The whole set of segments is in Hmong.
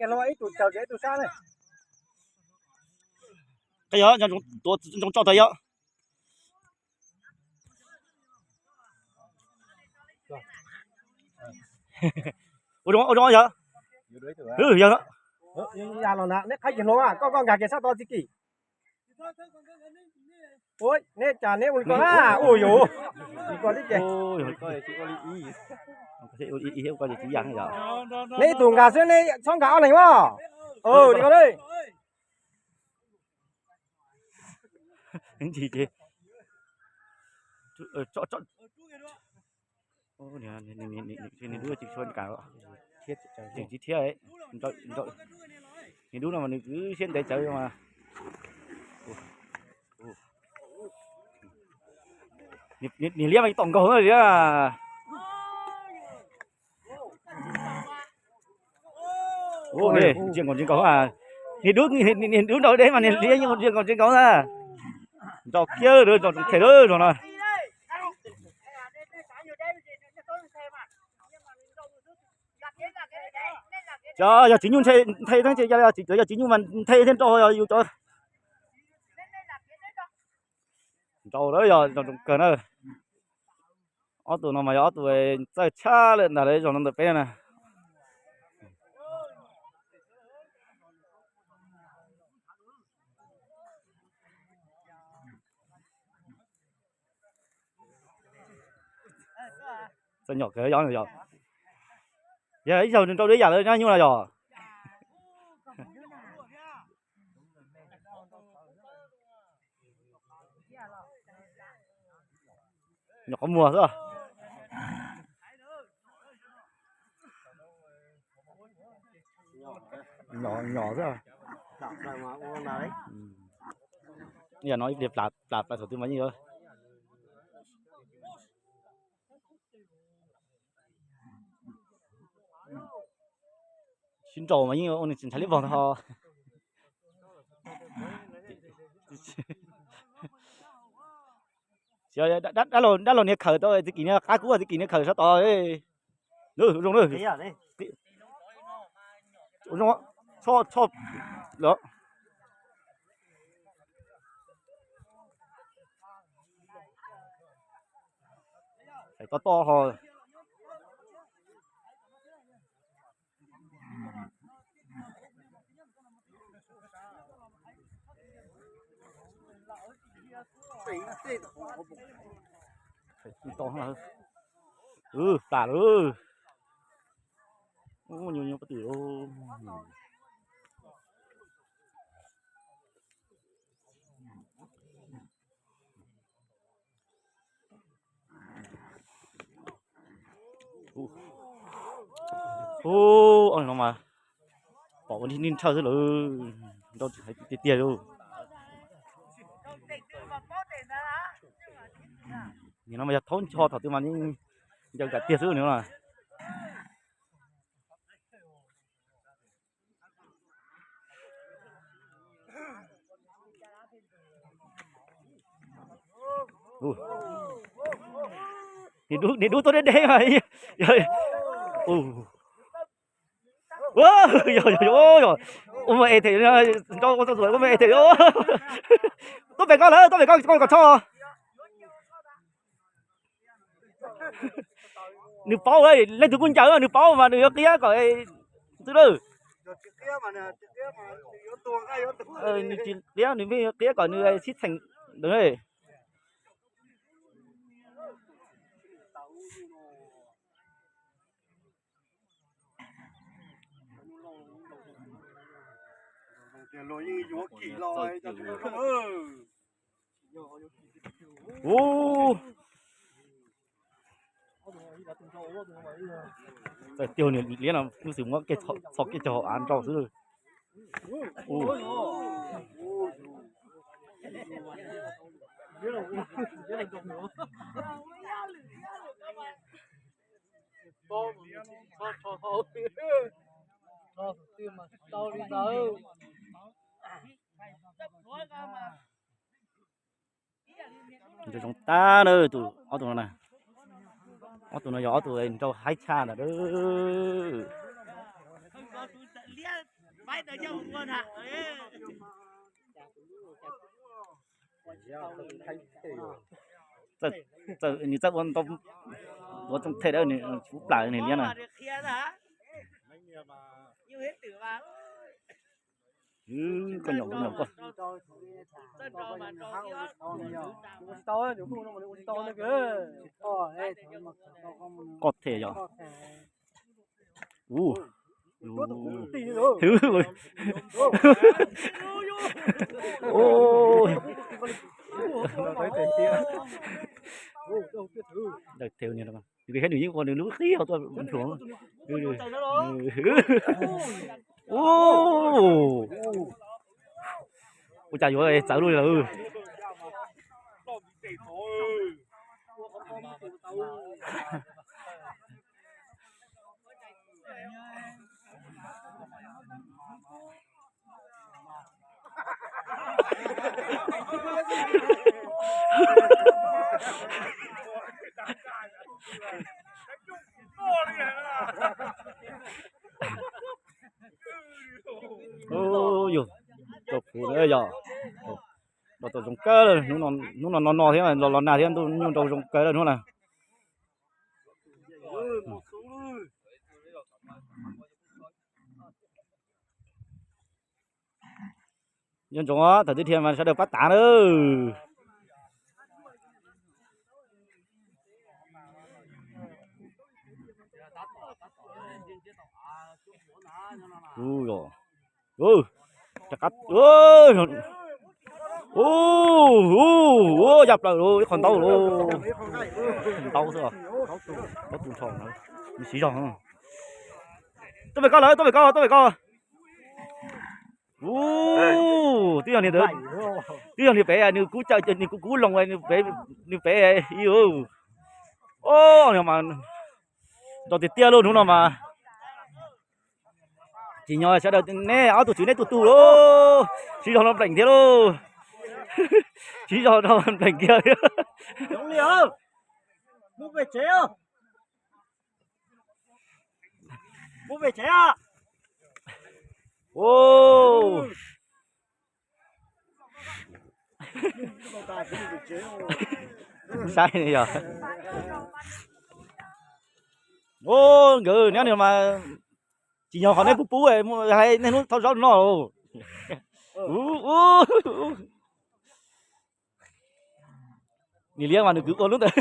Ib tug caw ces ib tug sab ne. Qab yog tuav ntsoov tso tas yog. Ua zoo, ua zoo yog. Yog, neb qhaib ces hluas, koj koj nkag kiag sab tod txiv Kim. Neb cas neb ua li ko na, ua yuv li ko tib ces. Neb ib tug nkag xwb, neb txhob nkag ob leeg os. Li ko. Nws dub tsis tshua kam, tseem tsis thiab. Nws dub no mas nws kwv siab ntev tsawv mas. Niag liab mas tom nkaug liab. Ntsia nkaus ntsia nkaus, niag dub, niag dub nrau deb mas niag liab yeej ntsia nkaus ntsia nkaus na. Nrau kiag, nrau tseem them lawm zog no. Cov yog txiv nyuj nthe, nthe thiab, yog txiv nyuj mas nthe thiab nrau, yog yus cov nrau lawm yog zoo kawg na. Ob tug no mas yog ob tug txawj tshaj lawm ntag lawv zog no ntawm peb na. Txawj nyom kawg yog, yog ib zaug nrau deb yam lawv nyuj na yog. Nyom qhov muag xwb. Nyom xwb. Yam no ib pliag plam plam thaum twg mas yeej yuav sib nraus mas yeej ua nws tsis ntshai liab vog ntag ho. Dab laug niag khawm tau txiv Kim niag qab kub, txiv Kim niag khawm sab tod. Zoo, zoo, tso, tso. Toj toj ho. Plam lawm. Nyuj nyuj pob tw. Ub, no mas pom ua nij ntshaw xwb lawm, nrau tsis hais tiag tiag li. Nim no mas yog thaub ncho thaum twg mas ncaws kam tiag xwb no. Niag dub tuaj deb deb mas. Yog, yog, yog, ua muaj es them, nrau ua txoj ua muaj es them. Tuaj pem koj lawm, tuaj pem koj, koj kom txhob. Nws paub, leej twg kuj ncaws, nws paub mas nws yuav qhia kom xwb lawm. Nws tsis qhia, nws pheej qhia kom nws sib txheem ntawd. Ub, txawm tiag niag liab no lub xwm muab txhos kiag cov hauv av nrau xwb. Nrau zoo tag na, tus ob tug no na. Ob tug no yog ob tug nrau haib tshaj ntag. Txawj, nws txawj ua ntau, ua tsooj them dawb nws kuv plam nws liab na. Koj nyom kuv nyom koj. Koj them yom. Ub. Daws them ni, nws thiab nws yeej ua nws lub qhib hauv tuaj nrhuav. Ua cas yuav txawv luaj li lawm. Yog, rau kuv yog los tau zoo kawg, hnub no no no thiab los los nag thiab ntuj nyuj nrau zoo kawg lawm hnub na. Nco ntsoov thaum twg dhia mas sawv daws pab tav na. Rov qab, ya plaws lauj, ib qho ntaub lauj. Ntaub xwb, plaub tus nrho, nws siv zog. Tuaj pem koj lawm, tuaj pem koj, tuaj pem koj. Ub, twb yog niag ntawd, twb yog niag pem nws kub caw, nws kub kub loo nws pem, nws pem ib. Os, mas nrau tiag tiag lauj hnub no mas. Tsim nyog sawv daws neb ob tug tswv neb tu tu lauj, siv zog no npleem thiab lauj. Siv zog no npleem kiag thiab. Saib yog. Nkawd neb no mas tsis yog qhov neb pub pub, nej hnub thauj zaub noj. Niam liab mas nws kwv ua lub ntawd.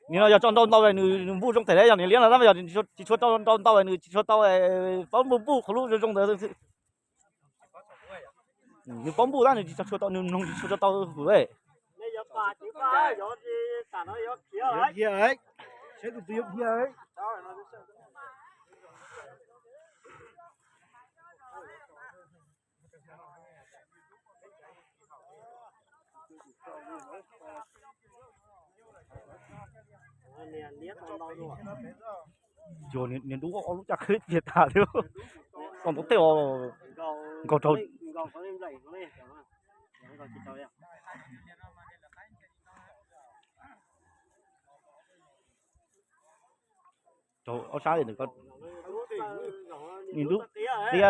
Nim no yog tso nrau ntau nws npuj zoo them, yog niam liab no tab yog tsis tshua tso nrau ntau nws tsis tshua tau paub npuj npuj qhov lub zoo zoo ntawd. Nws paub npuj tab nws tsis tshua tau, nws mloog tsis tshua tau hum. Yog niag dub ob lub caj qhib tiag tas li. Tau ntau tej os, nkaus rau rau ob sab li ntawd. Niag dub qia,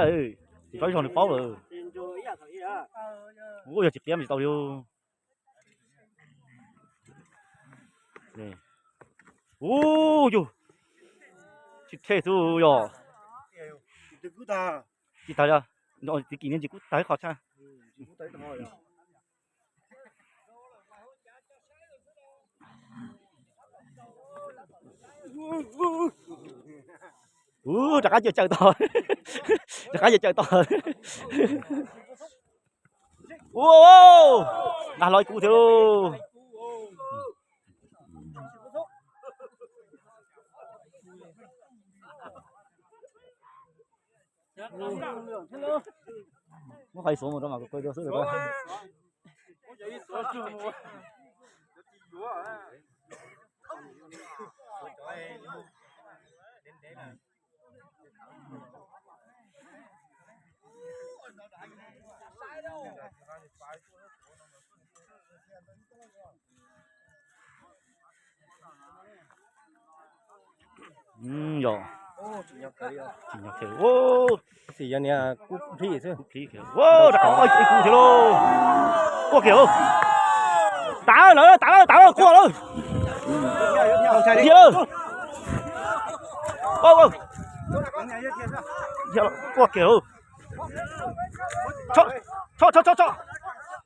tsis tau ib zaug nws paub lawm. Ua yog tsis qia mas tsis tau li. Ub yug, tsis them xwb yog. Tsis tag, txiv kim niag ntsis kub tag ib qho tshaj. Ub, rov qab cia caws tod, rov qab cia caws tod. Ua, nag hlo ib kub thiab lauj. Muab qhov ib xuav mus rau mas kuv qw rau xwb. Yog Tsis nyob kiag. Tab sis yog niag kub plhib xwb. Kub plhib kiag. Ua, rov qab ib kub thiab lauj. Quaj kiag lauj. Tav lawm, tav lawm, tav lawm, quaj lawm. Dhia lawm. Quaj kiag lauj. Tso, tso, tso, tso, tso.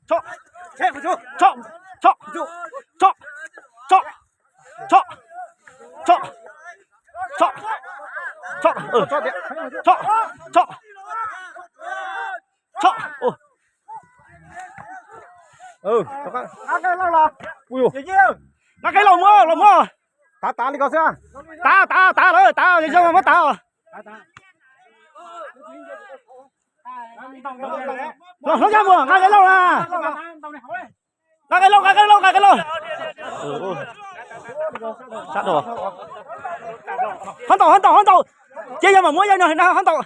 Tso, tso, tso, tso. Tso, tso, tso, tso, tso, tso, tso. Nqa qe los muab, los muab. Tav, tav li ko xwb. Tav, tav, tav lawm, tav, yog muab tav. Los hlob Yaj Muas, nqa qe lauj na. Nqa qe lauj, nqa qe lauj, nqa qe lauj. Sab dhau. Hov ntaus, hov ntaus, hov ntaus. Ces yog mam muab yawg no hov ntaus.